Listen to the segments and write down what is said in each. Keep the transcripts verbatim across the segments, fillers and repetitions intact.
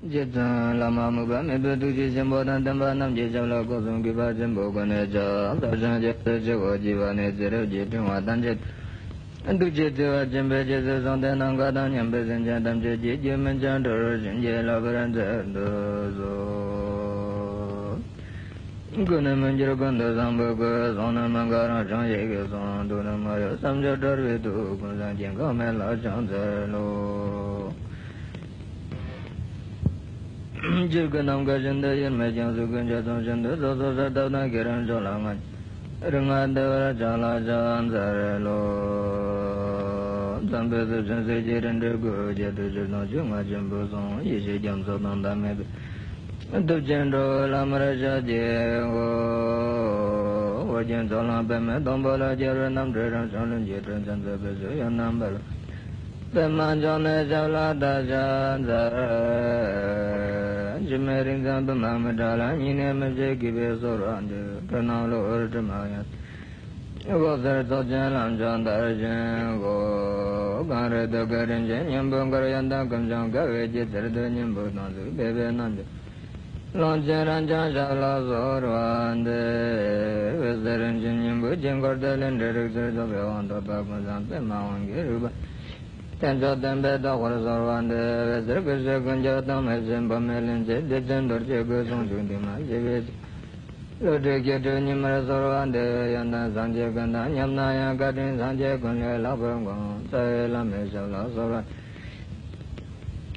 རྗེ་བཙུན་བླ་མ་མོས་པ་མེད་པའི་ཐུགས་རྗེ་ཆེན་པོ་དང་། བསྟན་པ་རྣམས་ཀྱི་ཞབས་ལ་སྐུ་གསུང་གི་བ་ཆེན་པོ་ཀུན་ནས་ཁྱབ། བདག་ཅག་རྒྱལ་སྲས་ཆེ་བ་སྐྱེ་བ་ནས། ཚེ་རབས་ཀྱི་ཕྲེང་བ་ཐམས་ཅད་ཐུགས་རྗེ་བརྩེ་བ་ཆེན་པོས་རྗེས་སུ་བཟུང་སྟེ། ནམ་མཁའ་དང་མཉམ་པའི་སེམས་ཅན་ཐམས་ཅད་ཀྱི་རྒྱུད་སྨིན་ཅིང་གྲོལ་བར་བྱིན་གྱིས་བརླབ་པར་མཛད་དུ་གསོལ། ཀུན་ནས་མི་འགྱུར་ཀུན་ཏུ་བཟང་པོའི་སྐུ། གསུང་ནི་མི་འགག་རང་བྱུང་ཡེ་ཤེས་གསུང་། ཐུགས་ནི་མ་གཡོ་བསམ་བརྗོད་གྲོལ་བའི་ཐུགས། ཀུན་བཟང་སྐྱེ་འགག་མེད་ལ་ཕྱག་འཚལ་ལོ། རྒྱུད་ཀྱི་ནམ་མཁའ་བཞིན་དུ་དབྱེར་མེད་ཀྱང་། གཟུགས་ཀྱི་འཆར་ཚང་བཞིན་དུ་སོ་སོར་གསལ་བཏབ་དང་། ཁྱེད་རང་ཕྱོགས་ལ་སྔ་ཕྱི་རིང་སྔ་བལྟ་བར་བྱ་ལ་ཕྱག་འཚལ་ལོ། འཛམ་བུའི་གཟུགས་ཅན་གསེར་གྱི་རིན་བྲིས་སྐུ། བརྒྱད་ཁྲི་བཞི་སྟོང་བཅོ་ལྔ་ཆེན་པོའི་གསུང་། ཡེ་ཤེས་རྒྱ་མཚོ་དང་ཟླ་མེད་པའི། ཐུབ་ཆེན་ཁྲོ་བོའི་ལམ་རིམ་ཞལ་གྱི་སྒོ། ཨོ་རྒྱན་ཚོགས་ལམ་པདྨའི་སྡོང་པོ་ལ། རྒྱལ་བའི་རྣམ་འཕྲུལ་རང་བྱུང་ལྷུན་གྱིས་གྲུབ། མཚན་རྩོད་པའི་ཚུལ་ཡང་རྣམ་པར། པདྨ་འབྱུང་གནས་ཞབས་ལ་བརྡ་ཕྱག་འཚལ། འཆི་མེད་རིགས་བཟང་བུ་མ་མི་ཏྲ་ལ། སྙིང་ནས་མི་ཕྱེད་གུས་པས་གསོལ་བ་འདེབས། སྤྲིན་ནག་གློག་འོད་དྲི་མ་ཡང་། འོད་ཟེར་ཚོགས་ཀྱི་ལམ་མཆོག་དར་ཞིང་བསྐོར། གངས་རི་སྟོད་ཀྱི་རིན་ཆེན་སྙིང་པོ་མགར། ཡང་དག་ཀུན་བྱང་དགའ་བའི་སྐྱིད་ཚལ་དུ། སྙིང་པོ་དྭངས་སིང་སྦས་པའི་རྣམ་འགྱུར། ཀློང་ཆེན་རང་བྱུང་ཞབས་ལ་གསོལ་བ་འདེབས། འོད་ཟེར་རིན་ཆེན་སྙིང་པོའི་དཀྱིལ་འཁོར་དུ། ལས་འབྲས་རིགས་གསུམ་རྫོགས་པའི་དབང་ཐོབ་པ། ཀུན་བཟང་པདྨ་དབང་གི་རིག་པ། རྟེན་མཆོག་བརྟན་པའི་རྟགས་སྐུར་གསོལ་བ་འདེབས། འོད་ཟེར་ཀུན་གཞི་ཀུན་ཁྱབ་དྭངས་མའི་ཆེན་པོ་མེ་ལྷན་ཅིག་བདེ་ཆེན་རྡོ་རྗེའི་སྐུ། ཟུང་འཇུག་འདུས་མ་བྱས་པའི། བློ་གྲོས་སྐྱེས་གྲོལ་ཉིད་སྨྲར་གསོལ་བ་འདེབས། ཡང་དག་སངས་རྒྱས་ཀུན་དང་མཉམ་ན་ཡང་། བཀའ་དྲིན་སངས་རྒྱས་ཀུན་ལས་ལྷག་པར་དགོངས། རྩ་བའི་བླ་མའི་ཞབས་ལ་གསོལ་བ།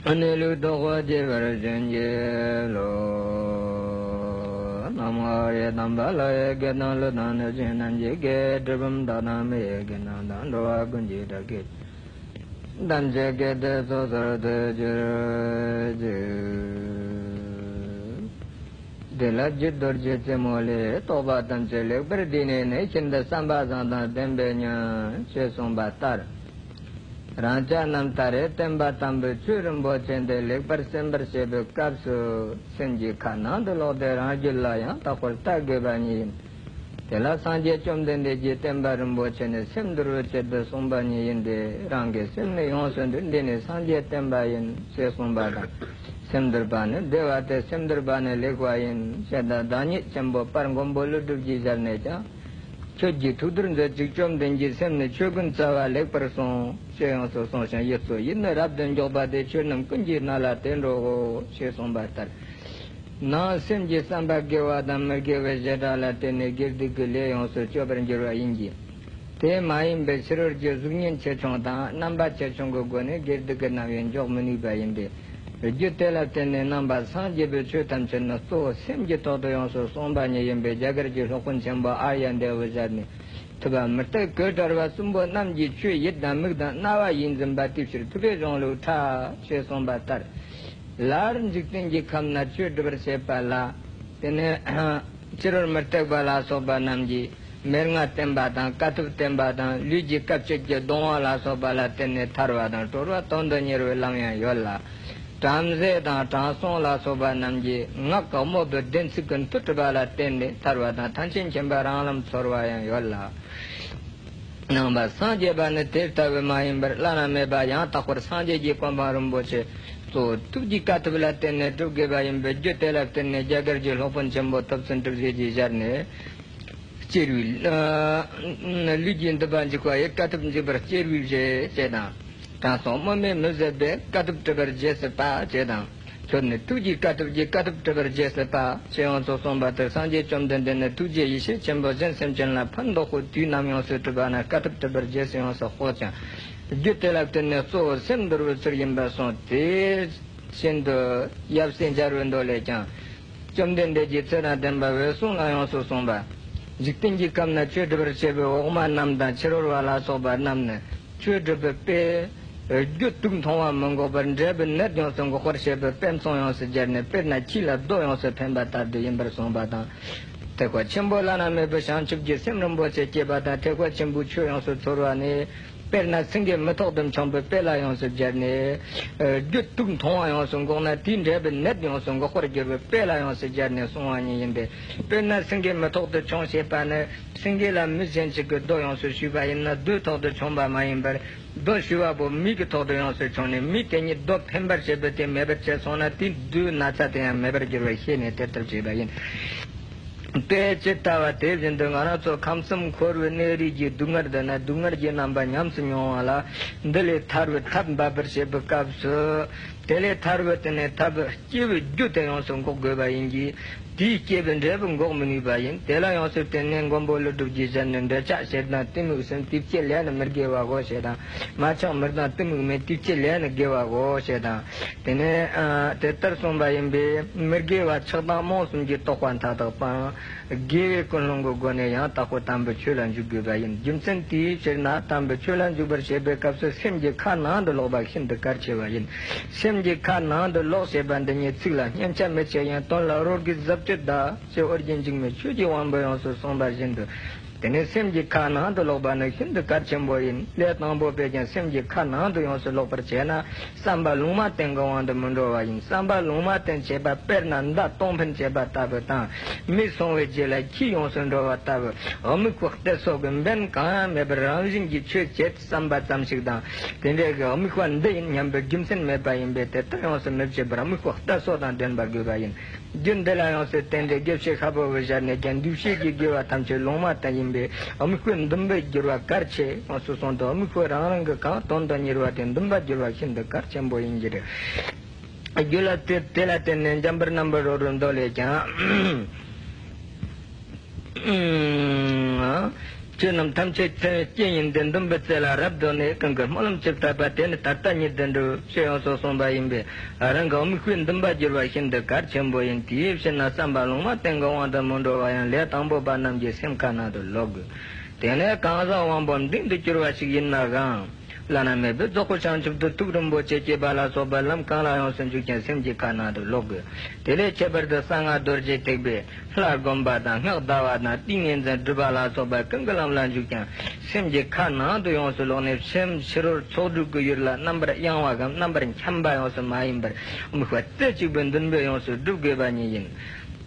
གནས་ལུགས་རྟོགས་པ་སྐྱེ་བར་བྱིན་གྱིས་རློབས། ན་མོ་ཨཱརྱ་དམ་པ་ལྷ་ཡི་སྐད་དང་། ཀླུ་དང་གནོད་སྦྱིན་རྣམས་ཀྱི་སྐད། གྲུལ་བུམ་དག་དང་མི་ཡི་སྐད་རྣམས་དང་། འགྲོ་བ་ཀུན་གྱི་སྒྲ་སྐད་ཐམས་ཅད་སྐད་དུ་སོ་སོར་ཐོས་གྱུར་ཅིག་དེ་ལ་རྒྱུ་རྡོ་རྗེ་རྩེ་མོ་ལས། རྟོག་པ་ཐམས་ཅད་ལེགས་པར་བསྡུས་ནས་ནི། ཤིན་ཏུ་བསམ་པ་བཟང་དང་ལྡན་པས་ཉོན། ཞེས་གསུངས་པ་ལྟར། རང་ཅག་རྣམས་ད་རེས་བསྟན་པ་དམ་པའི་ཆོས་རིན་པོ་ཆེ་འདི་ལེགས་པར་གསན་པར་བྱེད་པའི་སྐབས་སུ། སེམས་ཀྱི་ཁ་ནང་དུ་ལོག་སྟེ་རང་རྒྱུད་ལ་ཡང་དག་པར་བལྟ་དགོས་པ་ཉིད་ཡིན། དེ་ལ་སངས་རྒྱས་བཅོམ་ལྡན་འདས་ཀྱིས་བསྟན་པ་རིན་པོ་ཆེ་ནི་སེམས་འདུལ་བའི་ཆེད་དུ་གསུངས་པ་ཉིད་ཡིན་ཏེ། རང་གི་སེམས་ནི་ཡོངས་སུ་འདུལ། འདི་ནི་སངས་རྒྱས་བསྟན་པ་ཡིན། ཞེས་གསུངས་པ་དང་། སེམས་འདུལ་བ་ནི་བདེ་བ་སྟེ། སེམས་འདུལ་བ་ནི་ལེགས་པ་ཡིན། ཞེས་དང་། བདག་ཉིད་ཆེན་པོ་དཔལ་མགོན་པོ་ཀླུ་སྒྲུབ་ཀྱི་ཞལ་ནས་ཀྱང་། ཁྱོད་ཀྱིས་ཐུགས་རྡུལ་མཛོད་ཅིག་བཅོམ་ལྡན་གྱི་སེམས་ནི་ཆོས་ཀུན་རྩ་བ་ལེགས་པར་གསུངས། ཞེས་ཡོངས་སུ་གསུངས་ཤིང་། ཡིད་གཙོ་ཡིད་ནི་རབ་ཏུ་འཇོག་པ་སྟེ། ཆོས་རྣམས་ཀུན་གྱི་སྣ་ལ་དེ་འགྲོའོ། ཞེས་གསུངས་པ་ལྟར། ནང་སེམས་ཀྱི་བསམ་པ་དགེ་བ་དང་མི་དགེ་བའི་བྱེ་བྲག་ལ་བརྟེན་ནས་དགེ་སྡིག་གི་ལས་ཡོངས་སུ་གཅོད་པར་འགྱུར་བ་ཡིན་གྱི། དེ་མ་ཡིན་པའི་ཕྱི་རོལ་གྱི་གཟུགས་བརྙན་ཆེ་ཆུང་དང་རྣམ་པ་ཆེ་ཆུང་གི་སྒོ་ནས་དགེ་སྡིག་གི་རྣམ་དབྱེ་འཇོག་མི་ནུས་པ་ཡིན་ཏེ། རྒྱུ་དེ་ལ་བརྟེན་ནས་རྣམ་པ་སངས་རྒྱས་པའི་ཆོས་ཐམས་ཅད་ནི་གཙོ་བོ་སེམས་ཀྱི་ཐོག་ཏུ་ཡོངས་སུ་གསུངས་པ་ཉིད་ཡིན་པས། རྒྱ་གར་གྱི་སློབ་དཔོན་ཆེན་པོ་ཨཱརྱ་དེ་བའི་ཞལ་ནས། ཐུབ་པ་མུ་སྟེགས་གོས་དཀར་བ་གསུམ་པོ་རྣམས་ཀྱིས་ཆོས་ཡིད་དང་མིག་དང་རྣ་བ་ཡིས་འཛིན་པ་དེའི་ཕྱིར་ཐུབ་པའི་གཞུང་ལུགས་ཕྲ། ཞེས་གསུངས་པ་ལྟར། སླར་འཇིག་རྟེན་གྱི་ཁམས་ན་ཆོས་སྒྲུབ་པར་བྱེད་པ་ལ། དེ་ནས་ཕྱི་རོལ་མུ་སྟེགས་པ་ལ་སོགས་པ་རྣམས་ཀྱིས་མན་ངག་བསྟན་པ་དང་། དཀའ་ཐུབ་བསྟན་པ་དང་། ལུས་ཀྱི་སྐབས་ཅིག་གི་གདུང་བ་ལ་སོགས་པ་ལ་བརྟེན་ནས་ཐར་བ་དང་། གྲོལ་བ་དོན་དུ་གཉེར་བའི་ལམ་ཡང་ཡོད་ལ། བྲམ་ཟེ་དང་དྲང་སྲོང་ལ་སོགས་པ་རྣམས་ཀྱིས་ངག་གི་དམོད་པའི་བདེན་ཚིག་གི་མཐུ་གྲུབ་པ་ལ་བརྟེན་ནས་ཐར་བ་དང་། ཐམས་ཅད་མཁྱེན་པ་རང་ལམ་ཚོལ་བ་ཡང་ཡོད་ལ། ནང་པ་སངས་རྒྱས་པ་ནི་དེ་ལྟ་བུ་མ་ཡིན་པར། བླ་ན་མེད་པ་ཡང་དག་པར་སངས་རྒྱས་ཀྱི་གོ་འཕང་རིན་པོ་ཆེ་གཙོ་བོ་ཐུགས་ཀྱི་དཀའ་ཐུབ་ལ་བརྟེན་ནས་སྒྲུབ་དགོས་པ་ཡིན་པས། རྒྱུ་དེ་ལ་བརྟེན་ནས་རྒྱ་གར་གྱི་སློབ་དཔོན་ཆེན་པོ་ཐུབ་བསྟན་གྲུབ་རྗེ་གིས་ཞལ་ནས། སྐྱེ་བའི་ལུས་ཀྱི་འདུན་པ་འཇིག་པ་ཡི། དཀའ་ཐུབ་འཇིག་པར་སྐྱེ་བའི་རྗེ། ཞེས་དང་། དྲང་སྲོང་དམོད་མོས་མི་བཟོད་པའི། དཀའ་ཐུབ་གྲུབ་པར་རྗེས་སུ་དཔག་ཅེས་དང་། ཁྱོད་ནི་ཐུགས་ཀྱི་དཀའ་ཐུབ་ཀྱིས། དཀའ་ཐུབ་གྲུབ་པར་རྗེས་སུ་དཔག་ཅེས་ཡོངས་སུ་གསུངས་པ་ལྟར། སངས་རྒྱས་བཅོམ་ལྡན་འདས་ནི་ཐུགས་རྗེ་ཡེ་ཤེས་ཆེན་པོ་གཞན་སེམས་ཅན་ལ་ཕན་འདོགས་པའི་དུས་ནམ་ཡོངས་སུ་གྲུབ་པ་ན། དཀའ་ཐུབ་གྲུབ་པར་རྗེས་སུ་ཡོངས་སུ་དཔོག་ཅིང་། རྒྱུ་དེ་ལ་བརྟེན་ནས་གཙོ་བོ་སེམས་འདུལ་བའི་ཚུལ་ཡིན་པར་གསུངས། དེ་བཞིན་དུ་ཡབ་སྲས་མཇལ་བའི་མདོ་ལས་ཀྱང་། བཅོམ་ལྡན་འདས་ཀྱིས་ཚེ་དང་ལྡན་པ་འོད་སྲུང་ལ་ཡོངས་སུ་གསུངས་པ། འཇིག་རྟེན་གྱི་ཁམས་ན་ཆོས་སྒྲུབ་པར་བྱེད་པའི་འོག་མ་རྣམས་དང་ཕྱི་རོལ་བ་ལ་སོགས་པ་རྣམས་ནི། ཆོས་སྒྲུབ་པའི་དཔེ། རྒྱུ་དུག་མཐོང་བ་མི་འགོག་པར་འབྲས་བུ་ནད་ཡོངས་སུ་འགོག་པར་བྱེད་པའི་དཔེ་མཚོན་ཡོངས་སུ་སྦྱར་ནས། དཔེར་ན་ཁྱི་ལ་རྡོ་ཡོངས་སུ་འཕེན་པ་ལྟར་དུ་ཡིན་པར་གསུངས་པ་དང་། ཐེག་པ་ཆེན་པོ་བླ་ན་མེད་པའི་བྱང་ཆུབ་ཀྱི་སེམས་རིན་པོ་ཆེ་བསྐྱེད་པ་དང་། ཐེག་པ་ཆེན་པོའི་ཆོས་ཡོངས་སུ་ཚོལ་བ་ནི། དཔེར་ན་སེང་གེ་མི་ཐོག་ཏུ་མཆོངས་པའི་དཔེ་ལ་ཡོངས་སུ་སྦྱར་ནས། རྒྱུ་དུག་མཐོང་བ་ཡོངས་སུ་འགོག་ན་དེའི་འབྲས་བུ་ནད་ཡོངས་སུ་འགོག་པར་འགྱུར་བའི་དཔེ་ལ་ཡོངས་སུ་སྦྱར་ནས་གསུངས་པ་ཉིད་ཡིན་ཏེ། དཔེར་ན་སེང་གེ་མི་ཐོག་ཏུ་མཆོངས་ཞེས་པ་ནི། སེང་གེ་ལ་མི་གཞན་ཞིག་གིས་རྡོ་ཡོངས་སུ་གཞུས་པ་ཡིན་ན་རྡོའི་ཐོག་ཏུ་མཆོངས་པ་མ་ཡིན་པར། རྡོ་གཞུས་པ་པོ་མིག་གི་ཐོག་ཏུ་ཡོངས་སུ་མཆོངས་ནས་མིག་དེ་ཉིད་རྡོ་འཕེན་པར་བྱེད་པའི་དེ་མེད་པར་བྱས་སོང་ན་དེའི་རྡོའི་ན་ཚ་དེ་ཡང་མེད་པར་འགྱུར་བར་ཤེས་ནས་དེ་ལྟར་བྱས་པ་ཡིན། དེ་ཇི་ལྟ་བ་དེ་བཞིན་དུ་ང་རང་ཚོ་ཁམས་གསུམ་འཁོར་བའི་གནས་རིས་ཀྱི་སྡུག་བསྔལ་འདི་ན་སྡུག་བསྔལ་གྱི་རྣམ་པ་ཉམས་སུ་མྱོང་བ་ལ། འདི་ལས་ཐར་བའི་ཐབས་འབད་པར་བྱེད་པའི་སྐབས་སུ། དེ་ལས་ཐར་བའི་དེ་ནས་ཐབས་སྐྱེ་བའི་རྒྱུ་དེ་ཡོངས་སུ་འགོག་དགོས་པ་ཡིན་གྱི། དེའི་སྐྱེ་བའི་འབྲས་བུ་འགོག་མི་ནུས་པ་ཡིན། དེ་ལ་ཡོངས་སུ་བརྟེན་ནས་མགོན་པོ་ཀླུ་སྒྲུབ་ཀྱི་ཞལ་ནས། འདོད་ཆགས་ཞེ་སྡང་གཏི་མུག་གསུམ། དེ་ཕྱིར་ལས་ནི་མི་དགེ་བ་གོ་ཞེས་དང་། མ་ཆགས་མི་སྡང་གཏི་མུག་མེད། དེ་ཕྱིར་ལས་ནི་དགེ་བ་གོ་ཞེས་དང་། དེ་ནས་དེ་ལྟར་གསུངས་པ་ཡིན་པས། མི་དགེ་བ་ཆགས་སྡང་རྨོངས་གསུམ་གྱི་རྟོག་པ་མཐའ་དག་སྤངས། དགེ་བའི་ཀུན་སློང་གི་སྒོ་ནས་ཡང་དག་པར་དམ་པའི་ཆོས་ལ་འཇུག་དགོས་པ་ཡིན། རྒྱུ་མཚན་དེའི་ཕྱིར་ན་དམ་པའི་ཆོས་ལ་འཇུག་པར་བྱེད་པའི་སྐབས་སུ་སེམས་ཀྱི་ཁ་ནང་དུ་ལོག་པ་ཤིན་ཏུ་གལ་ཆེ་བ་ཡིན། སེམས་ཀྱི་ཁ་ནང་དུ་ལོག་ཞེས་པ་འདི་ཉིད་ཚིག་ལ་སྙན་ཆ་མི་ཆེ་ཡང་དོན་ལ་རོ་རྒྱུས་ཟབ་ཅོད་གདའ། ཞེས་ཨོ་རྒྱན་འཇིགས་མེད་ཆོས་ཀྱི་དབང་པོས་ཡོངས་སུ་གསུངས་པ་བཞིན་དུ། དེ་ནས་སེམས་ཀྱི་ཁ་ནང་དུ་ལོག་པ་ནི་ཤིན་ཏུ་གལ་ཆེན་པོ་ཡིན། ལས་དང་པོ་པས་ཀྱང་སེམས་ཀྱི་ཁ་ནང་དུ་ཡོངས་སུ་ལོག་པར་བྱས་ན། བསམ་པ་ལུང་མ་བསྟན་གྱི་དབང་དུ་མི་འགྲོ་བ་ཡིན། བསམ་པ་ལུང་མ་བསྟན་བྱེད་པ་དཔེར་ན་མདའ་སྟོང་འཕེན་བྱེད་པ་ལྟ་བུ་དང་། མི་སོང་བའི་རྗེས་ལ་ཁྱི་ཡོངས་སུ་འགྲོ་བ་ལྟ་བུ། དམིགས་པ་གཏད་སོ་གི་འབེན་གང་ཡང་མེད་པར་རང་བཞིན་གྱིས་ཆོས་བྱེད་བསམ་པ་ཙམ་ཞིག་དང་། དེ་འདྲའི་གི་དམིགས་པ་འདི་ཡིན་སྙམ་པའི་རྒྱུ་མཚན་མེད་པ་ཡིན་པས་དེ་ལྟར་ཡོངས་སུ་མི་བྱེད་པར་དམིགས་པ་གཏད་སོ་དང་ལྡན་པ་དགོས་པ་ཡིན། རྒྱུ་འདི་ལ་ཡང་སྲིད་བརྟེན་ཏེ་དགེ་བཤེས་ཤ་པོ་བའི་ཞལ་ནས་ཀྱང་འདུས་བྱས་ཀྱི་དགེ་བ་ཐམས་ཅད་ལུང་མ་བསྟན་ཡིན་པས་དམིགས་པའི་འདུན་པས་བསྒྱུར་བ་གལ་ཆེ། ཡོངས་སུ་གསུངས་ཏེ། དམིགས་པ་རང་རང་གི་གང་དོན་དུ་གཉེར་བ་དེ་འདུན་པ་བསྒྱུར་བ་ཤིན་ཏུ་གལ་ཆེན་པོ་ཡིན་གྱི་རེད། རྒྱུ་ལ་དེ་དེ་ལ་བརྟེན་ནས་འཇམ་དཔལ་རྣམ་པར་རོལ་པའི་མདོ་ལས་ཀྱང་། ཆོས་རྣམས་ཐམས་ཅད་ཚེ་རྐྱེན་ཡིན་ཏེ། འདུན་པའི་རྩེ་ལ་རབ་གདོད་ནས། གང་གི་སྨོན་ལམ་ཅི་བཏབ་པ་དེ་ནི་ད་ལྟ་ཉིད་དུ་འགྲུབ། ཞེས་ཡོངས་སུ་གསུངས་པ་ཡིན་པས་རང་གི་དམིགས་པའི་འདུན་པ་བསྒྱུར་བ་ཤིན་ཏུ་གལ་ཆེན་པོ་ཡིན། དེའི་ཕྱིར་ན་བསམ་པ་ལུང་མ་བསྟན་གྱི་དབང་དུ་མི་འགྲོ་བ་ཡང་ལས་དང་པོ་པ་རྣམས་ཀྱི་སེམས་ཁ་ནང་དུ་ལོག་དགོས། དེ་ནས་གང་ཟག་དབང་པོ་འབྲིང་དུ་གྱུར་པ་ཞིག་ཡིན་ན་གང་། བླ་ན་མེད་པའི་རྫོགས་པའི་བྱང་ཆུབ་ཏུ་ཐུགས་རིན་པོ་ཆེ་བསྐྱེད་པ་ལ་སོགས་པ་ལམ་གང་ལ་ཡོངས་སུ་འཇུག་ཀྱང་སེམས་ཀྱི་ཁ་ནང་དུ་ལོག་དགོས། དེ་ལས་ཁྱད་པར་དུ་གསང་སྔགས་རྡོ་རྗེ་ཐེག་པའི་ལྷ་བསྒོམ་པ་དང་སྔགས་བཟླ་བ་དང་ཏིང་ངེ་འཛིན་སྒྲུབ་པ་ལ་སོགས་པ་གང་གི་ལམ་ལ་འཇུག་ཀྱང་སེམས་ཀྱི་ཁ་ནང་དུ་ཡོངས་སུ་ལོག་ནས་སེམས་ཕྱི་རོལ་ཚོགས་དྲུག་གི་ཡུལ་ལ་རྣམ་པར་གཡེང་བ་གམ་རྣམ་པར་འཁྱམས་པ་ཡོངས་སུ་མ་ཡིན་པར་དམིགས་པ་རྩེ་གཅིག་པའི་འདུན་པས་ཡོངས་སུ་སྒྲུབ་དགོས་པ་ཉིད་ཡིན།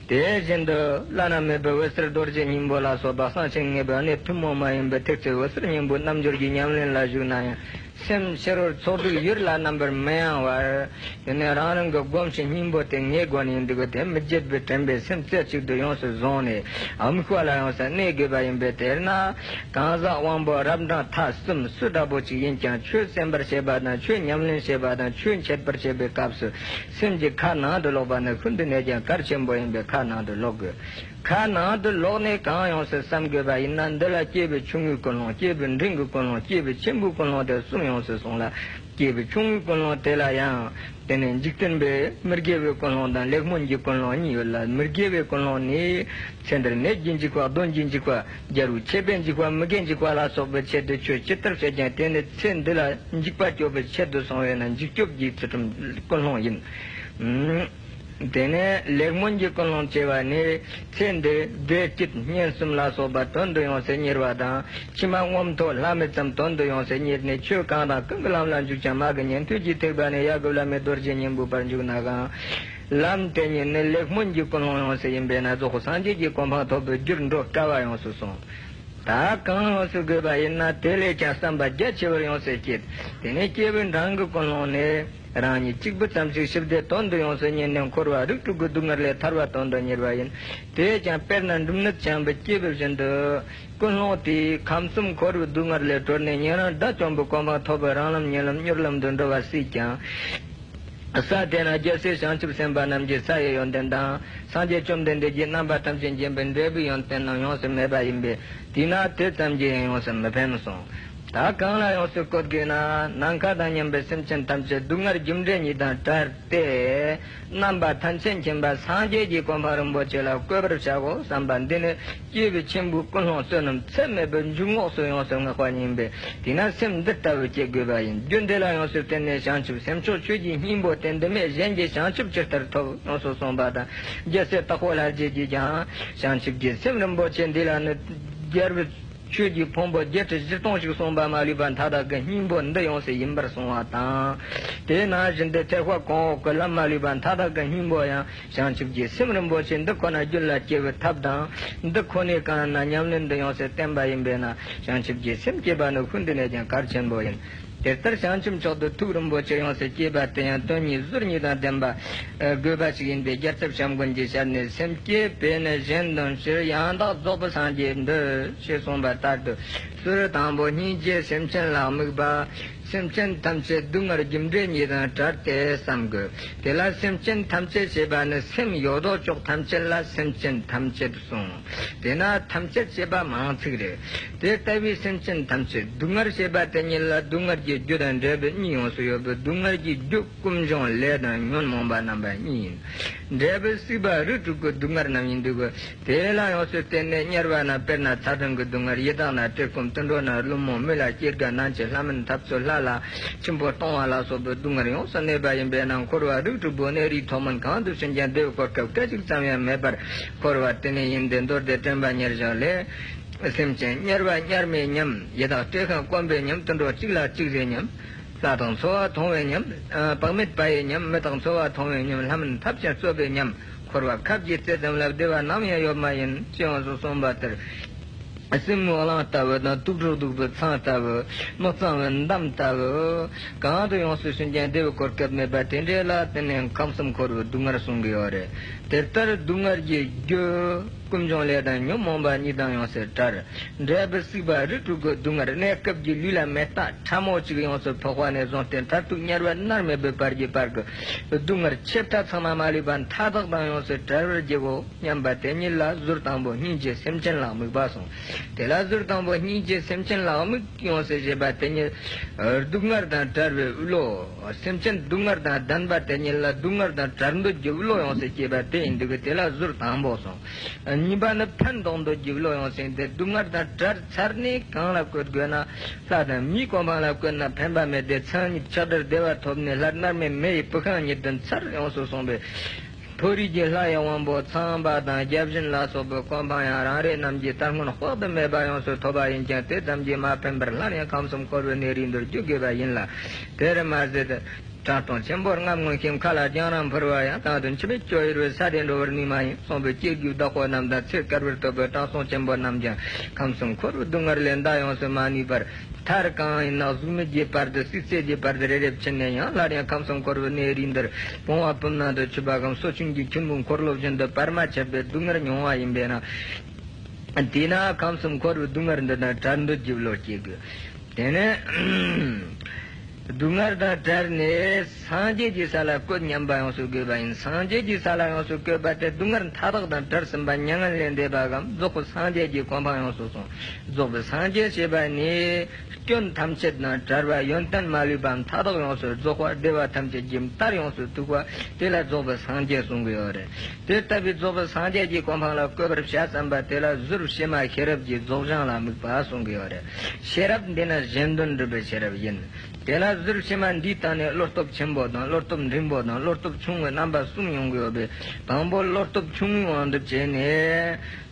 དེ་བཞིན་དུ་བླ་ན་མེད་པའི་འོད་གསལ་རྡོ་རྗེ་སྙིང་པོ་ལ་སོགས་པ་གསང་ཆེན་ངེས་པའི་གནད་ཐུན་མོང་མ་ཡིན་པའི་ཐེག་ཆེན་འོད་གསལ་སྙིང་པོའི་རྣལ་འབྱོར་གྱི་ཉམས་ལེན་ལ་ཞུགས་ན་ཡང་། སེམས་ཕྱི་རོལ་ཚོགས་དྲུག་ཡུལ་ལ་རྣམ་པར་མི་གཡེང་བར། དེ་ནས་རང་རང་གི་སྒོམ་ཆེན་སྙིང་པོ་དེ་ངེས་དགོས་ནས་འདུག་གི། དེ་མི་བརྗེད་པའི་དྲན་པས་སེམས་རྩེ་གཅིག་ཏུ་ཡོངས་སུ་བཟུང་ནས་དམིགས་པ་ལ་ཡོངས་སུ་གནས་དགོས་པ་ཡིན་པས། དེས་ན་གང་ཟག་དབང་པོ་རབ་འབྲིང་ཐ་གསུམ་སུ་འདྲ་པོ་ཅིག་ཡིན་ཀྱང་ཆོས་གསན་པར་བྱེད་པ་དང་ཆོས་ཉམས་ལེན་བྱེད་པ་དང་ཆོས་འཆད་པར་བྱེད་པའི་སྐབས་སུ་སེམས་ཀྱི་ཁ་ནང་དུ་ལོག་པ་ནི་ཤིན་ཏུ་ནས་ཀྱང་གལ་ཆེན་པོ་ཡིན་པས་ཁ་ནང་དུ་ལོག་དགོས། ཁ་ནང་དུ་ལོག་ནས་གང་ཡོངས་སུ་བསམ་དགོས་པ་ཡིན་ན། འདི་ལ་སྐྱེས་བུ་ཆུང་ངུའི་ཀུན་སློང་། སྐྱེས་བུ་འབྲིང་གི་ཀུན་སློང་། སྐྱེས་བུ་ཆེན་པོའི་ཀུན་སློང་དེ་གསུམ་ཡོངས་སུ་གསུངས་ལ། སྐྱེས་བུ་ཆུང་ངུའི་ཀུན་སློང་དེ་ལ་ཡང་དེ་ནས་འཇིག་རྟེན་པའི་མི་དགེ་བའི་ཀུན་སློང་དང་ལེགས་སྨོན་གྱི་ཀུན་སློང་གཉིས་ཡོད་ལ། མི་དགེ་བའི་ཀུན་སློང་ནི་ཚེ་འདིར་ནད་ཀྱིས་འཇིགས་པ། གདོན་གྱིས་འཇིགས་པ། རྒྱལ་བུ་ཆད་པས་འཇིགས་པ། མི་རྒས་འཇིགས་པ་ལ་སོགས་པའི་ཆེད་དུ་ཆོས་ཇི་ལྟར་བྱས་ཀྱང་དེ་ནི་ཚེ་འདི་ལ་འཇིགས་པ་སྐྱོབ་པའི་ཆེད་དུ་སོང་བས་ན་འཇིགས་སྐྱོབ་ཀྱི་ཚུལ་ཁྲིམས་ཀུན་སློང་ཡིན། དེ་ནས་ལེགས་སྨོན་གྱི་ཀུན་སློང་ཅེས་པ་ནི་ཚེ་འདི་བདེ་སྐྱིད་གཉེན་གསུམ་ལ་སོགས་པ་དོན་དུ་ཡོངས་སུ་གཉེར་བ་དང་། ཕྱི་མ་མངོན་མཐོ་ལྷ་མི་ཙམ་དོན་དུ་ཡོངས་སུ་གཉེར་ནས་ཆོས་གང་དང་གང་གི་ལམ་ལ་འཇུག་ཀྱང་མ་གི་ཉན་ཐོས་ཀྱི་ཐེག་པ་ནས་ཡ་གི་བླ་མེད་རྡོ་རྗེ་སྙིང་པོའི་བར་འཇུག་ན་གང་། ལམ་དེ་ཉིད་ནི་ལེགས་སྨོན་གྱི་ཀུན་སློང་ཡོངས་སུ་ཡིན་པས་ན་རྫོགས་སངས་རྒྱས་ཀྱི་གོ་འཕང་ཐོབ་པའི་རྒྱུར་འགྲོ་དཀའ་བ་ཡོངས་སུ་གསུངས། ད་གང་ཡོངས་སུ་དགོས་པ་ཡིན་ན་དེ་ལས་ཀྱང་བསམ་པ་རྒྱ་ཆེ་བར་ཡོངས་སུ་བསྐྱེད། དེ་ནས་སྐྱེས་བུ་འབྲིང་གི་ཀུན་སློང་ནི། རང་ཉིད་གཅིག་པུ་ཙམ་ཞིག་ཞི་བདེ་དོན་དུ་ཡོངས་སུ་གཉེར་ནས་འཁོར་བ་རིགས་དྲུག་གི་སྡུག་བསྔལ་ལས་ཐར་བ་དོན་དུ་གཉེར་བ་ཡིན། དེས་ཀྱང་དཔེར་ན་འབྲུམ་ནད་བྱམས་པའི་སྐྱེས་བུ་བཞིན་དུ། ཀུན་སློང་དེས་ཁམས་གསུམ་འཁོར་བའི་སྡུག་བསྔལ་ལས་གྲོལ་ནས་ཉན་རང་དགྲ་བཅོམ་པའི་གོ་འཕང་ཐོབ་པའི་རང་ལམ་གཉིད་ལམ་མྱུར་ལམ་དུ་འགྲོ་བ་སྲིད་ཀྱང་། ས་དེ་ན་རྒྱལ་སྲས་བྱང་ཆུབ་སེམས་དཔའ་རྣམས་ཀྱི་ས་ཡི་ཡོན་ཏན་དང་། སངས་རྒྱས་བཅོམ་ལྡན་འདས་ཀྱི་རྣམ་པ་ཐམས་ཅད་མཁྱེན་པའི་འབྲས་བུའི་ཡོན་ཏན་རྣམས་ཡོངས་སུ་མེད་པ་ཡིན་པས། དེས་ན་དེ་ཙམ་གྱིས་ཡང་ཡོངས་སུ་མི་ཕན་གསུངས། ད་གང་ལ་ཡོངས་སུ་བཀོད་དགོས་ན། ནམ་མཁའ་དང་མཉམ་པའི་སེམས་ཅན་ཐམས་ཅད་སྡུག་བསྔལ་རྒྱུ་འབྲས་གཉིས་དང་བྲལ་ཏེ། རྣམ་པ་ཐམས་ཅད་མཁྱེན་པ་སངས་རྒྱས་ཀྱི་གོ་འཕང་རིན་པོ་ཆེ་ལ་བཀོད་པར་བྱའོ་བསམ་པ་འདི་ནི་སྐྱེས་བུ་ཆེན་པོའི་ཀུན་སློང་བསོད་ནམས་ཚད་མེད་པའི་འཇུག་ངོགས་སུ་ཡོངས་སུ་བསྔགས་པ་ཡིན་པས། དེས་ན་སེམས་འདི་ལྟ་བུ་བསྐྱེད་དགོས་པ་ཡིན། རྒྱུ་འདི་ལ་ཡོངས་སུ་བརྟེན་ནས་བྱང་ཆུབ་སེམས་མཆོག་ཆོས་ཀྱི་སྙིང་པོ་དེ་འདི་མེད་གཞན་གྱི་བྱང་ཆུབ་ཇི་ལྟར་ཐོབ་ཡོངས་སུ་གསུངས་པ་དང་། རྒྱལ་སྲས་དྭགས་པོ་ལྷ་རྗེ་གིས་ཀྱང་བྱང་ཆུབ་ཀྱི་སེམས་རིན་པོ་ཆེ་འདི་ལ་ནི་རྒྱལ་བུ། ཆོས་ཀྱི་ཕུང་པོ་བརྒྱད་ཁྲི་བཞི་སྟོང་ཞིག་གསུངས་པ་མ་ལུས་པ་མཐའ་དག་གི་སྙིང་པོ་འདི་ཡོངས་སུ་ཡིན་པར་གསུངས་པ་དང་། དེ་ནང་བཞིན་དུ་ཐེག་པ་གོང་འོག་གི་ལམ་མ་ལུས་པ་མཐའ་དག་གི་སྙིང་པོ་ཡང་བྱང་ཆུབ་ཀྱི་སེམས་རིན་པོ་ཆེ་འདི་ཁོ་ན་རྒྱུད་ལ་སྐྱེ་བའི་ཐབས་དང་། འདི་ཁོ་ནས་གང་ན་ཉམས་ལེན་འདི་ཡོངས་སུ་བསྟན་པ་ཡིན་པས་ན། བྱང་ཆུབ་ཀྱི་སེམས་བསྐྱེད་པ་ནི་ཤིན་ཏུ་ནས་ཀྱང་གལ་ཆེན་པོ་ཡིན། དེ་ལྟར་བྱང་ཆུབ་མཆོག་ཏུ་ཐུགས་རིན་པོ་ཆེ་ཡོངས་སུ་བསྐྱེད་པ་དེ་ཡང་དོན་གཉིས་ཟུར་གཉིས་དང་ལྡན་པ་དགོས་པ་ཞིག་ཡིན་པས། རྒྱལ་ཚབ་བྱམས་མགོན་གྱི་ཞལ་ནས། སེམས་བསྐྱེད་པས་ནི་གཞན་དོན་ཕྱིར། ཡང་དག་རྫོགས་པའི་སངས་རྒྱས་འདོད། ཞེས་གསུངས་པ་ལྟར་དུ། ཟུར་དང་པོ་སྙིང་རྗེ་སེམས་ཅན་ལ་དམིགས་པ། སེམས་ཅན་ཐམས་ཅད་སྡུག་བསྔལ་རྒྱུ་འབྲས་གཉིས་དང་བྲལ་ཏེ་བསམ་དགོས། དེ་ལ་སེམས་ཅན་ཐམས་ཅད་ཞེས་པ་ནི་སེམས་ཡོད་དོ་ཅོག་ཐམས་ཅད་ལ་སེམས་ཅན་ཐམས་ཅད་གསུངས། དེས་ན་ཐམས་ཅད་ཞེས་པ་མང་ཚིག་རེད། དེ་ལྟ་བུའི་སེམས་ཅན་ཐམས་ཅད། སྡུག་བསྔལ་ཞེས་པ་དེ་ཉིད་ལ་སྡུག་བསྔལ་གྱི་རྒྱུ་དང་འབྲས་བུ་གཉིས་ཡོངས་སུ་ཡོད་པའི། སྡུག་བསྔལ་གྱི་རྒྱུ་ཀུན་འབྱུང་ལས་དང་ཉོན་མོངས་པ་རྣམ་པ་གཉིས་ཡིན། འབྲས་བུ་སྲིད་པ་རིགས་དྲུག་གི་སྡུག་བསྔལ་རྣམས་ཡིན་འདུག་གི། དེ་ལ་ཡོངས་སུ་བརྟེན་ནས་དམྱལ་བ་ན་དཔེར་ན་ཚ་གྲང་གི་སྡུག་བསྔལ། ཡི་དྭགས་ན་བཀྲེས་སྐོམ། དུད་འགྲོ་ན་བླུན་རྨོངས། མི་ལ་སྐྱེ་རྒ་ན་འཆི། ལྷ་མིན་འཐབ་རྩོད། ལྷ་ལ་འཆི་འཕོ་ལྟུང་བ་ལ་སོགས་པའི་སྡུག་བསྔལ་ཡོངས་སུ་གནས་པ་ཡིན་པས་ན། འཁོར་བ་རིགས་དྲུག་པོ་ནས་རིགས་མཐོ་དམན་གང་དུ་ཕྱིན་ཀྱང་བདེ་བའི་གོ་སྐབས་སྐད་ཅིག་ཙམ་ཡང་མེད་པར་འཁོར་བ་དེ་ནས་ཡིན་ཏེ། མདོ་སྡེ་དྲན་པ་ཉེར་བཞག་ལས། སེམས་ཅན་དམྱལ་བ་དམྱལ་མེ་མཉམ། ཡི་དྭགས་བཀྲེས་ཤིང་སྐོམ་པའི་མཉམ། དུད་འགྲོ་གཅིག་ལ་གཅིག་རེ་མཉམ། ལྷ་དང་འཚོ་བ་མཐོང་བའི་མཉམ། ཨ། བག་མེད་པ་ཡི་མཉམ། མི་དང་འཚོ་བ་མཐོང་བའི་མཉམ། ལྷ་མིན་འཐབ་ཅིང་རྩོད་པའི་མཉམ། འཁོར་བ་ཁབ་ཀྱི་རྩེ་ཙམ་ལ་བདེ་བ་ནམ་ཡང་ཡོད་མ་ཡིན། ཅེས་ཡོངས་སུ་གསུངས་པ་ལྟར། སྲིན་མོའི་གླང་ལྟ་བུ་དང་། དུག་སྦྲུལ་གདུག་པའི་ཚང་ལྟ་བུ། མི་གཙང་བའི་འདམ་ལྟ་བུ། གང་དུ་ཡོངས་སུ་ཕྱིན་ཀྱང་བདེ་བའི་གོ་སྐབས་མེད་པ་དེ་འདྲ་ལ་བརྟེན་ནས་ཁམས་གསུམ་འཁོར་བའི་སྡུག་བསྔལ་གསུང་གི་ཡོད་རེད། དེ་ལྟར་སྡུག་བསྔལ་གྱི་རྒྱུ་ཀུན་འབྱུང་ལས་དང་ཉོན་མོངས་པ་གཉིས་དང་ཡོངས་སུ་བྲལ། འབྲས་བུ་སྲིད་པ་རིགས་དྲུག་གི་སྡུག་བསྔལ། གནས་སྐབས་ཀྱི་ལུས་ལ་མེ་སྟག་ཕྲ་མོ་གཅིག་ཡོངས་སུ་ཕོག་པ་ནས་བཟུང་སྟེ། མཐར་ཐུག་དམྱལ་བ་མནར་མེད་པའི་བར་གྱི་བར་གྱི་སྡུག་བསྔལ་ཆེ་ཕྲ་ཚང་མ་མ་ལུས་པ་མཐའ་དག་དང་ཡོངས་སུ་བྲལ་བར་བགྱིའོ་སྙམ་པ་དེ་ཉིད་ལ་ཟུར་དང་པོ་སྙིང་རྗེ་སེམས་ཅན་ལ་དམིགས་པ་གསུངས། དེ་ལ་ཟུར་དང་པོ་སྙིང་རྗེ་སེམས་ཅན་ལ་དམིགས་ཡོངས་སུ་བྱེད་པ་དེ་ཉིད་སྡུག་བསྔལ་དང་བྲལ་བའི་བློ། སེམས་ཅན་སྡུག་བསྔལ་དང་ལྡན་པ་དེ་ཉིད་ལ་སྡུག་བསྔལ་དང་བྲལ་འདོད་ཀྱི་བློ་ཡོངས་སུ་སྐྱེས་པ་དེ་ཡིན་འདུག་གི། དེ་ལ་ཟུར་དང་པོ་གསུངས། གཉིས་པ་ནི་ཕན་འདོགས་འདོད་ཀྱི་བློ་ཡོངས་སུ་སྐྱེས་ཏེ། སྡུག་བསྔལ་དང་བྲལ་ཚར་ནས་གང་ལ་བཀོད་དགོས་ན། ལྷ་དང་མིའི་གོ་འཕང་ལ་བཀོད་ན་ཕན་པ་མེད་དེ། ཚངས་ཉིད་ཆགས་བྲལ་བདེ་བ་ཐོབ་ནས། ལྷ་མནར་མེད་མེ་ཡི་བུ་གང་ཉིད་དུ་འཚར་ཡོངས་སུ་གསུངས་པས། མཐོ་རིས་ཀྱི་ལྷ་ཡི་དབང་པོ་ཚངས་པ་དང་བརྒྱ་བྱིན་ལ་སོགས་པའི་གོ་འཕང་ཡང་རང་རེ་རྣམས་ཀྱི་ལྟར་སྔོན་དཔག་ཏུ་མེད་པ་ཡོངས་སུ་ཐོབ་པ་ཡིན་ཀྱང་། དེ་ཙམ་གྱིས་མ་ཕན་པར་སླར་ཡང་ཁམས་གསུམ་འཁོར་བའི་གནས་རིས་འདིར་འཇུག་དགོས་པ་ཡིན་ལ། དེར་མ་ཟད། གྲངས་སྟོང་ཆེན་པོར་རྔམ་ངོ་ཤེས། མཁའ་ལ་རྒྱང་རིང་འཕུར་བ་ཡང་། དང་དུ་འཆི་མེད་སྤྱོད་ཡུལ་བའི་ས་དེར་འགྲོ་བར་ནུས་མ་ཡིན། གསུངས་པའི་སྐྱེ་དགུའི་བདག་པོ་རྣམས་དང་། ཚེ་བསྐལ་པར་ཐོབ་པའི་དྲང་སྲོང་ཆེན་པོ་རྣམས་ཀྱང་ཁམས་གསུམ་འཁོར་བའི་སྡུག་བསྔལ་ལས་འདའ་ཡོངས་སུ་མ་ནུས་པར། མཐར་གང་ཡིན་ན་གཟུགས་མེད་ཀྱི་བར་དུ། སྲིད་རྩེ་གི་བར་དུ་རེ་རེ་ཕྱིན་ནས་ཡང་སླར་ཡང་ཁམས་གསུམ་འཁོར་བའི་གནས་རིས་འདིར་བུང་བ་བུམ་ནང་དུ་ཆུད་པ་གམ། སོ་ཆུན་གྱི་ཁྱུང་པོའི་འཁོར་ལོ་བཞིན་དུ་བར་མ་ཆད་པའི་སྡུག་བསྔལ་མྱོང་བ་ཡིན་པས་ན། དེས་ན་ཁམས་གསུམ་འཁོར་བའི་སྡུག་བསྔལ་འདི་དང་བྲལ་འདོད་ཀྱི་བློ་སྐྱེ་དགོས། དེ་ནས་སྡུག་བསྔལ་དང་བྲལ་ནས་སངས་རྒྱས་ཀྱི་ས་ལ་བཀོད་སྙམ་པ་ཡོངས་སུ་དགོས་པ་ཡིན། སངས་རྒྱས་ཀྱི་ས་ལ་ཡོངས་སུ་བཀོད་པ་དེ་སྡུག་བསྔལ་མཐའ་དག་དང་བྲལ་ཟིན་པ་མྱ་ངན་ལས་འདས་པ་གམ། རྫོགས་པའི་སངས་རྒྱས་ཀྱི་གོ་འཕང་ཡོངས་སུ་སོང་། རྫོགས་པའི་སངས་རྒྱས་ཞེས་པ་ནི། སྐྱོན་ཐམས་ཅད་དང་བྲལ་བ། ཡོན་ཏན་མ་ལུས་པ་མཐའ་དག་ཡོངས་སུ་རྫོགས་པ། བདེ་བ་ཐམས་ཅད་ཀྱི་མཐར་ཡོངས་སུ་ཐུག་པ། དེ་ལ་རྫོགས་པའི་སངས་རྒྱས་གསུང་གི་ཡོད་རེད། དེ་ལྟ་བུའི་རྫོགས་པའི་སངས་རྒྱས་ཀྱི་གོ་འཕང་ལ་བཀོད་པར་བྱ་བསམ་པ་དེ་ལ་ཟུར་ཕྱི་མ་ཤེས་རབ་ཀྱི་རྫོགས་བྱང་ལ་དམིགས་པ་གསུང་གི་ཡོད་རེད། ཤེས་རབ་འདི་ནི་གཞན་དོན་སྒྲུབ་པའི་ཤེས་རབ་ཡིན། དེ་ལ་ཟུར་ཕྱི་མ་འདིའི་སྟེང་ནས་བློ་སྟོབས་ཆེན་པོ་དང་། བློ་སྟོབས་འབྲིང་པོ་དང་། བློ་སྟོབས་ཆུང་ངུའི་རྣམ་པ་གསུམ་ཡོང་གི་ཡོད་པས། དང་པོ་བློ་སྟོབས་ཆུང་ངུའི་དབང་དུ་བྱས་ནས།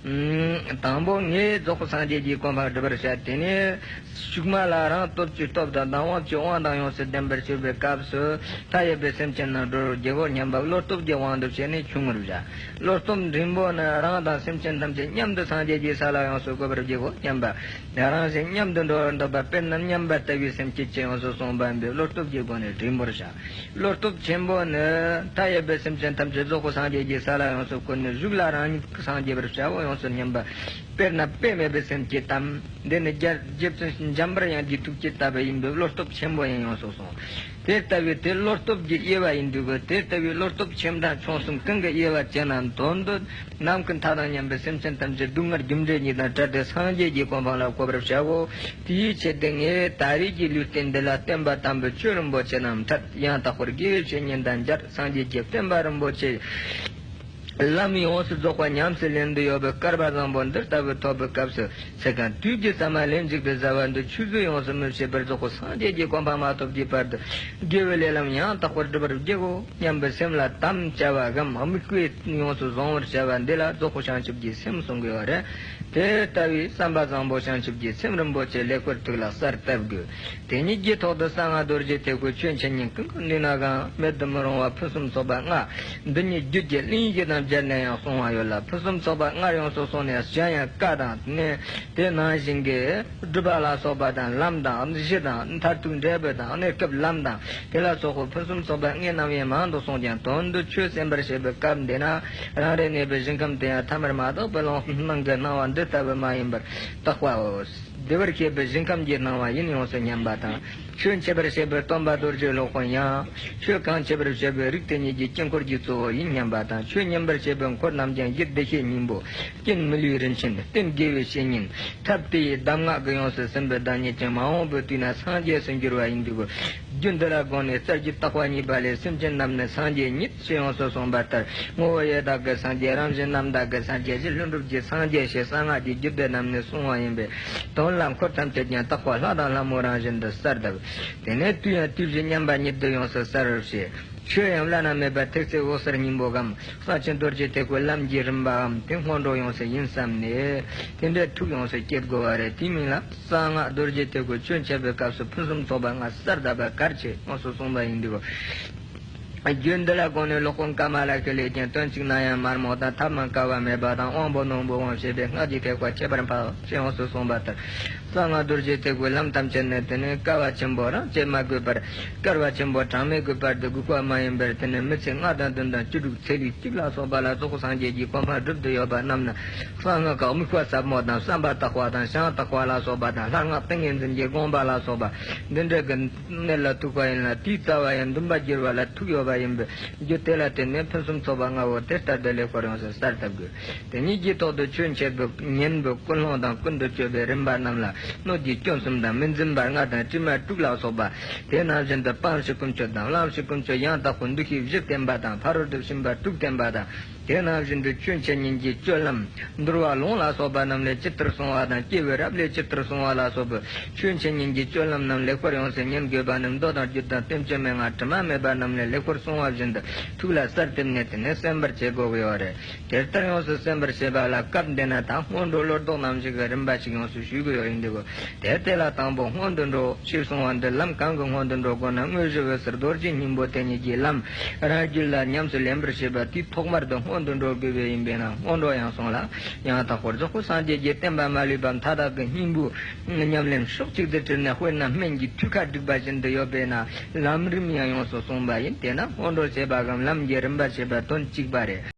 དང་པོ་ངས་རྫོགས་པའི་སངས་རྒྱས་ཀྱི་གོ་འཕང་སྒྲུབ་པར་བྱ། དེ་ནས་ཤུགས་མ་ལ་རང་སྟོབས་ཀྱི་སྟོབས་དང་། དང་དབང་གི་དབང་དང་ཡོངས་སུ་ལྡན་པར་གྱུར་པའི་སྐབས་སུ། མཐའ་ཡས་པའི་སེམས་ཅན་རྣམས་སྒྲོལ་བར་བགྱིའོ་སྙམ་པ། བློ་སྟོབས་ཀྱི་དབང་དུ་བྱས་ནས་ཆུང་ངུར་བྱ། བློ་སྟོབས་འབྲིང་པོ་ནི། རང་དང་སེམས་ཅན་ཐམས་ཅད་མཉམ་དུ་སངས་རྒྱས་ཀྱི་ས་ལ་ཡོངས་སུ་བཀོད་པར་བགྱིའོ་སྙམ་པ། རང་གཞན་མཉམ་དུ་འགྲོ་བར་འདོད་པ། དཔེར་ན་མཉམ་པ་ལྟ་བུའི་སེམས་བསྐྱེད་ཅེས་ཡོངས་སུ་གསུངས་པ་འདི་བློ་སྟོབས་ཀྱི་སྒོ་ནས་འབྲིང་པོར་བྱ། བློ་སྟོབས་ཆེན་པོ་ནི། མཐའ་ཡས་པའི་སེམས་ཅན་ཐམས་ཅད་རྫོགས་པའི་སངས་རྒྱས་ཀྱི་ས་ལ་ཡོངས་སུ་བཀོད་ནས། གཞུག་ལ་རང་ཉིད་ཀྱི་སངས་རྒྱས་པར་བྱའོ་ཡོངས་སུ་སྙམ་པ། དཔེར་ན་དཔེ་མེད་པའི་སེམས་བསྐྱེད་དམ། འདི་ནི་རྒྱལ་རྗེ་བཙུན་འཇམ་དཔལ་དབྱངས་ཀྱི་ཐུགས་བསྐྱེད་ལྟ་བུ་ཡིན་པས་བློ་སྟོབས་ཆེན་པོ་ཡིན་ཡོངས་སུ་གསུངས། དེ་ལྟ་བུའི་དེ་བློ་སྟོབས་ཀྱི་དབྱེ་བ་ཡིན་འདུག་གི། དེ་ལྟ་བུའི་བློ་སྟོབས་ཆེན་དང་ཆུང་གསུམ་གང་གི་དབྱེ་བ་བྱས་ན། དོན་དུ་ནམ་མཁའི་མཐའ་དང་མཉམ་པའི་སེམས་ཅན་ཐམས་ཅད་སྡུག་བསྔལ་རྒྱུ་འབྲས་གཉིས་དང་བྲལ་ཏེ་སངས་རྒྱས་ཀྱི་གོ་འཕང་ལ་བཀོད་པར་བྱའོ། དེའི་ཆེད་དུ་ངས་ད་རེས་ཀྱི་ལུས་རྟེན་འདི་ལ་བསྟན་པ་དམ་པའི་ཆོས་རིན་པོ་ཆེ་རྣམས་འཕྲད། ཡང་དག་པར་དགེ་བའི་བཤེས་གཉེན་དང་མཇལ། སངས་རྒྱས་ཀྱི་བསྟན་པ་རིན་པོ་ཆེ། ལམ་ཡོངས་སུ་རྫོགས་པ་ཉམས་སུ་ལེན་དུ་ཡོད་པའི་སྐལ་པ་བཟང་པོ་འདི་ལྟ་བུ་ཐོབ་པའི་སྐབས་སུ། ཚེ་གང་དུས་ཀྱི་ས་མ་ལྷན་ཅིག་ཏུ་བཟའ་བ་འདི་ཆུད་ཟོས་ཡོངས་སུ་མི་བྱེད་པར་རྫོགས་པའི་སངས་རྒྱས་ཀྱི་གོ་འཕང་མ་ཐོབ་ཀྱི་བར་དུ། དགེ་བའི་ལས་ལམ་ཡང་དག་པར་སྒྲུབ་པར་བགྱིའོ་སྙམ་པའི་སེམས་ལ་དམ་བཅའ་བ་གམ་དམིགས་པས་ཡོངས་སུ་བཟུང་བར་བྱ་བ་འདི་ལ་རྫོགས་པའི་བྱང་ཆུབ་ཀྱི་སེམས་གསུང་གི་ཡོད་རེད། དེ་ལྟ་བུའི་བསམ་པ་བཟང་པོ་བྱང་ཆུབ་ཀྱི་སེམས་རིན་པོ་ཆེ་ལེགས་པར་ཐུགས་ལ་གསལ་བཏབ་དགོས། དེ་ཉིད་ཀྱི་ཐོག་ཏུ་གསང་སྔགས་རྡོ་རྗེ་ཐེག་པའི་ཆོས་འཆད་ཉན་ཀུན་ཀུན་འདུས་ན་གང་མེད་དུ་མི་རུང་བ་ཕུན་སུམ་ཚོགས་པ་ལྔ། འདི་ཉིད་རྒྱུད་ཀྱི་གླེང་གཞི་དང་སྦྱར་ནས་ཡང་གསུང་བ་ཡོད་ལ། ཕུན་སུམ་ཚོགས་པ་ལྔར་ཡོངས་སུ་གསུངས་ནས་གཞན་ཡང་བཀའ་དང་ནི། དེ་ནང་བཞིན་གྱི་སྒྲུབ་པ་ལ་སོགས་པ་དང་ལམ་དང་གཞི་དང་མཐར་ཐུག་འབྲས་བུ་དང་གནས་སྐབས་ལམ་དང་དེ་ལ་སོགས་པའི་ཕུན་སུམ་ཚོགས་པ་ལྔའི་རྣམ་དབྱེ་མང་དུ་གསུངས་ཀྱང་དོན་དུ་ཆོས་གསན་པར་བྱེད་པའི་སྐབས་འདི་ན་རང་རེ་གནས་པའི་ཞིང་ཁམས་དེ་ཡང་ཐ་མལ་མ་དག་པའི་ལུས་ངག་གི་སྣང་བ་འདི་ལྟ་བུ་མ་ཡིན་པར་དག་པའོ། བདེ་བར་གཤེགས་པའི་ཞིང་ཁམས་ཀྱི་སྣང་བ་ཡིན་ཡོངས་སུ་སྙམ་པ་དང་། ཆོས་འཆད་པར་བྱེད་པའི་སྟོན་པ་རྡོ་རྗེ་སློབ་དཔོན་ཡང་། ཆོས་གང་འཆད་པར་བྱེད་པའི་རིགས་དེ་ཉིད་ཀྱི་དཀྱིལ་འཁོར་གྱི་གཙོ་བོ་ཡིན་སྙམ་པ་དང་། ཆོས་ཉན་པར་བྱེད་པའི་འཁོར་རྣམས་ཀྱང་གཞི་བདེ་གཤེགས་སྙིང་པོ། རྐྱེན་མི་ལུས་རིན་ཆེན་རྟེན་དགེ་བའི་བཤེས་གཉེན། ཐབས་དེ་ཡི་གདམས་ངག་གིས་ཡོངས་སུ་ཟིན་པའི་བདག་ཉིད་ཀྱང་མ་འོངས་པའི་དུས་ན་སངས་རྒྱས་སུ་འགྱུར་བ་ཡིན་འདུག་གོ། རྒྱུད་འདི་ལ་དགོངས་ནས་རྩ་རྒྱུད་བརྟག་པ་གཉིས་པ་ལས་སེམས་ཅན་རྣམས་ནི་སངས་རྒྱས་ཉིད་ཅེས་ཡོངས་སུ་གསུངས་པ་ལྟར་ངོ་བོ་ཡི་དྭགས་ཀྱི་སངས་རྒྱས། རང་བཞིན་རྣམ་དག་གི་སངས་རྒྱས། གཞི་ལྷུན་གྲུབ་ཀྱི་སངས་རྒྱས་ཞེས་གསང་སྔགས་ཀྱི་རྒྱུད་སྡེ་རྣམས་ནས་གསུངས་པ་ཡིན་པས་དོན་ལ་འཁོར་ཐམས་ཅད་ཀྱང་དག་པ་ལྷ་དང་ལྷ་མོ་རང་བཞིན་དུ་གསལ་གདབ། དེ་ནས་དུས་ཡང་དུས་བཞི་མཉམ་པ་ཉིད་དུ་ཡོངས་སུ་གསལ་བར་བྱེད། ཆོས་ཡང་བླ་ན་མེད་པ་ཐེག་ཚད་འོད་གསལ་སྙིང་པོ་གམ་གསང་ཆེན་རྡོ་རྗེ་ཐེག་པའི་ལམ་གྱི་རིམ་པའམ་དེ་སྔོན་འགྲོ་ཡོངས་སུ་ཡིན་བསམ་ནས་དེ་འདྲའི་ཐུགས་ཡོངས་སུ་བསྐྱེད་དགོས་པ་རེད། དེའི་མིང་ལ་གསང་སྔགས་རྡོ་རྗེ་ཐེག་པའི་ཆོས་འཆད་པའི་སྐབས་སུ་ཕུན་སུམ་ཚོགས་པ་ལྔ་གསལ་གདབ་པ་གལ་ཆེ་ཡོངས་སུ་གསུངས་པ་ཡིན་འདུག། རྒྱུད་འདི་ལ་དགོངས་ནས་སློབ་དཔོན་ཀ་མ་ལ་ཤཱི་ལས་ཀྱང་དོན་གཅིག་ན་ཡང་མར་མོ་དང་ཐབས་མང་དཀའ་བ་མེད་པ་དང་དབང་པོ་རྣོན་པོ་དབང་བྱེད་པའི་སྔགས་ཀྱི་ཐེག་པ་ཁྱད་པར་འཕགས་ཞེས་ཡོངས་སུ་གསུངས་པ་ལྟར། གསང་སྔགས་རྡོ་རྗེ་ཐེག་པའི་ལམ་ཐམས་ཅད་ནི་དེ་ནི་དཀའ་བ་ཆེན་པོ་རང་བྱེད་མ་དགོས་པར་དཀའ་བ་ཆེན་པོ་གྲངས་མེད་དགོས་པར་དུ་དགོས་པ་མ་ཡིན་པར་དེ་ནི་མི་ཚེ་ལྔ་དང་བདུན་དང་བཅུ་དྲུག་ཚེ་ལུས་གཅིག་ལ་སོགས་པ་ལ་རྫོགས་པའི་སངས་རྒྱས་ཀྱི་གོ་འཕང་སྒྲུབ་ཏུ་ཡོད་པ་རྣམས་ནི་གསང་སྔགས་ཀྱི་དམིགས་པ་ཟབ་མོ་དང་བསམ་པ་དག་པ་དང་བྱང་དག་པ་ལ་སོགས་པ་དང་ལྷ་སྔགས་ཏིང་ངེ་འཛིན་གྱི་དགོངས་པ་ལ་སོགས་པ་འདི་འདྲ་གི་གནད་ལ་ཐུག་པ་ཡིན་ལ་དེའི་རྩ་བ་ཡང་འདུན་པ་བསྒྱུར་བ་ལ་ཐུག་ཡོད་པ་ཡིན་པས་རྒྱུ་དེ་ལ་བརྟེན་ནས་ཕུན་སུམ་ཚོགས་པ་ལྔ་བོ་དེ་ལྟར་དུ་ལེགས་པར་ཡོངས་སུ་གསལ་བཏབ་དགོས། དེ་ཉིད་ཀྱི་ཐོག་ཏུ་ཆོས་འཆད་པའི་ཉན་པའི་ཀུན་སློང་དང་ཀུན་ཏུ་སྤྱོད་པའི་རིམ་པ་རྣམས་ལ་སྣོད་ཀྱི་སྐྱོན་གསུམ་དང་མི་འཛིན་པ་ལྔ་དང་དྲི་མ་དྲུག་ལ་སོགས་པ། དེ་ནང་བཞིན་དུ་སྤང་བྱའི་ཀུན་སྤྱོད་དང་བླང་བྱའི་ཀུན་སྤྱོད་ཡང་དག་པའི་འདུ་ཤེས་བཞི་བསྟེན་པ་དང་ཕ་རོལ་ཏུ་ཕྱིན་པ་དྲུག་བསྟེན་པ་དང་། དེ་ནང་བཞིན་དུ་ཆོས་འཆད་ཉན་གྱི་སྤྱོད་ལམ། འདུལ་བ་ལུང་ལ་སོགས་པ་རྣམས་ལས་ཇི་ལྟར་གསུངས་པ་དང་སྐྱེས་བུའི་རབས་ལས་ཇི་ལྟར་གསུངས་པ་ལ་སོགས་པའི་ཆོས་འཆད་ཉན་གྱི་སྤྱོད་ལམ་རྣམས་ལེགས་པར་ཡོངས་སུ་ཉན་དགོས་པ་ནི་མདོ་དང་རྒྱུད་དང་བསྟན་བཅོས་མན་ངག་དྲི་མ་མེད་པ་རྣམས་ལས་ལེགས་པར་གསུངས་པ་བཞིན་དུ་ཐུགས་ལ་གསལ་བཏབ་ནས་དེ་ནས་གསན་པར་བྱེད་དགོས་ཀྱི་ཡོད་རེད། དེ་ལྟར་ཡོངས་སུ་གསན་པར་བྱེད་པ་ལ་སྐབས་འདི་ན་ད་སྔོན་འགྲོ་བློ་ལྡོག་རྣམ་བཞི་གི་རིམ་པ་ཞིག་ཡོངས་སུ་ཞུ་དགོས་ཡོད་འདུག། དེ་དེ་ལ་དང་པོ་སྔོན་དུ་འགྲོ་ཞེས་གསུངས་པ་འདི་ལམ་གང་གི་སྔོན་དུ་འགྲོ་དགོས་ན་དངོས་གཞི་འོད་གསལ་རྡོ་རྗེ་སྙིང་པོ་དེ་ཉིད་ཀྱི་ལམ་རང་རྒྱུད་ལ་ཉམས་སུ་ལེན་པར་བྱེད་པ་དེའི་ཐོག་མར་དུ་སྔོན་དུ་འགྲོ་དགོས་པས་ཡིན་པས་ན་སྔོན་འགྲོ་ཡང་གསུངས་ལ། ཡང་དག་པར་རྫོགས་པའི་སངས་རྒྱས་ཀྱི་བསྟན་པ་མ་ལུས་པ་མཐའ་དག་གི་སྙིང་པོ་ཉམས་ལེན་ཕྱོགས་གཅིག་ཏུ་དྲིལ་ནས་དཔེར་ན་སྨན་གྱི་ཐུན་ཁ་བསྒྲིགས་པ་བཞིན་དུ་ཡོད་པས་ན་ལམ་རིམ་ཡང་ཡོངས་སུ་གསུངས་པ་ཡིན། དེས་ན་སྔོན་འགྲོ་བྱེད་པ་གམ་ལམ་གྱི་རིམ་པ་བྱེད་པ་དོན་གཅིག་པ་རེད།